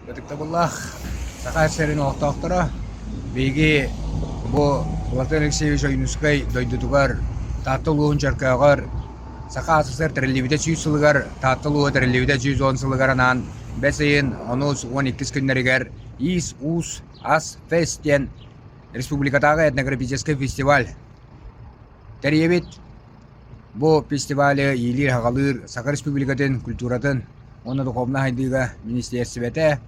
Ытыктабыллаах Саха сирин олохтоохторо, биһиги бу Платон Алексеевич Ойуунускай дойдутугар Таатта улууһун Чөркөөҕөр Саха АССР тэриллибитэ сүүс сылыгар, Таатта улууһа тэриллибитэ 110 сылыгар анаан бэс ыйын онус уон иккис күннэригэр Иис-уус ас фест диэн республикатааҕы этнографическай фестиваль тэрийэбит. Бу фестивалы иилиир-аҕалыыр Саха Республикатын культуратын уонна духовнай сайдыыга министиэристибэтэ,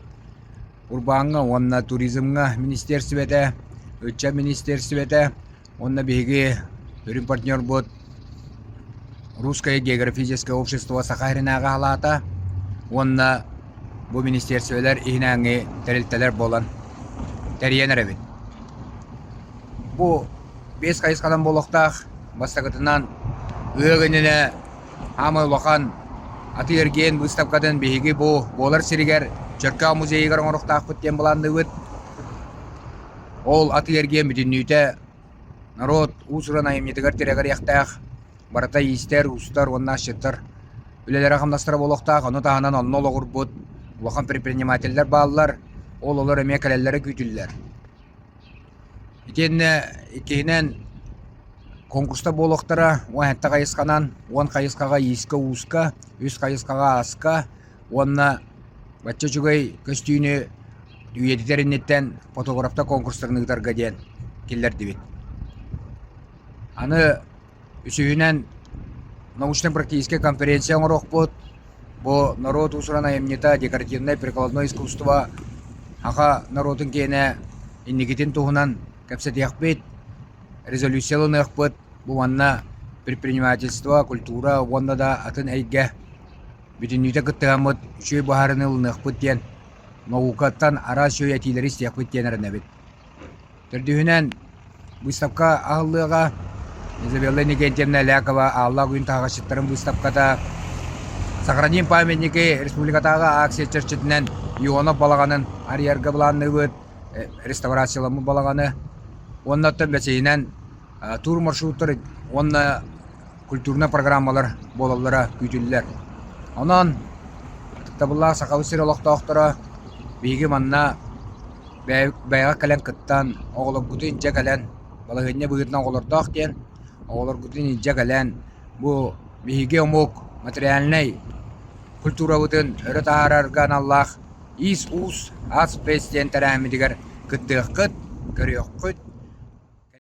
урбааҥҥа уонна туризмҥа министиэристибэтэ, ыччат министиэристибэтэ уонна биһиги сүрүн партнербут Русское географическое общество Саха сиринээҕи салаата уонна бу министиэристибэлэр иһинээҥҥи тэрилтэлэр буолан тэрийэн эрэбит. Бу биэс хайысханан буолуохтаах. Бастакытынан, ыһыах иннинэ хаамай улахан атыы-эргиэн быыстапкатын биһиги бу буолар сиригэр Чөркөөх музейыгар оҥоруохтаахпыт диэн былаанныыбыт. Ол атыы-эргиэн бүтүннүүтэ норуот уус-уран айымньытыгар тирэҕириэхтээх, барыта иистэр, уустар уонна асчыттар үлэлэрэ-хамнастара буолуохтаах. Ону таһынан онно олоҕурбут улахан предпринимателлэр бааллар, ол олор эмиэ кэлэллэрэ күүтүллэр. Итиэннэ иккиһинэн конкурстар буолуохтара 17 хайысханан, уон хайысхаҕа иискэ-ууска, үс хайысхаҕа ааска уонна бачча үчүгэй көстүүнү үйэтитэр инниттэн фотографтар конкурстарын ыытарга диэн киллэрдибит. Аны Үсүһүнэн, научнай-практическай конференция оҥоруохпут. Бу норуот уус-уран айымньыта, декоративнай прикладной искусство саха норуотун киэнэ инникитин туһунан кэпсэтиэхпит, резолюция ылыныахпыт. Бу манна предпринимательство, культура уонна да атын эйгэ бүтүннүүтэ кыттыһаммыт үчүгэй быһаарыыны ылыныахпыт диэн наукаттан араас үчүгэй этиилэри истиэхпит диэн эрэнэбит. Төрдүһүнэн, быыстапка аһыллыаҕа. Изабелла Иннокентьевна Элякова Ааллаах Үүн таһаҕасчыттарын быыстапката «Сохраним памятники» республикатааҕы акция чэрчитинэн Ионов балаҕанын арыйарга былаанныыбыт, реставрацияламмыт балаҕаны. Уонна оттон бэсиһинэн тур маршруттар уонна культурнай программалар буолаллара күүтүллэр. Онон ытыктабыллаах Сахабыт сирэ олохтоохторо биһиги манна бэйэҕэ кэлэн кыттан, оҕолоргутун илдьэ кэлэн, балаһыанньа быһыытынан оҕолордоох диэн, оҕолоргутун илдьэ кэлэн, бу биһиги омук материальнай культурабытын өрө таһаарарга аналлаах Иис-уус ас-фест диэн тэрээһиммитигэр кыттыаххыт, көрүөххүт.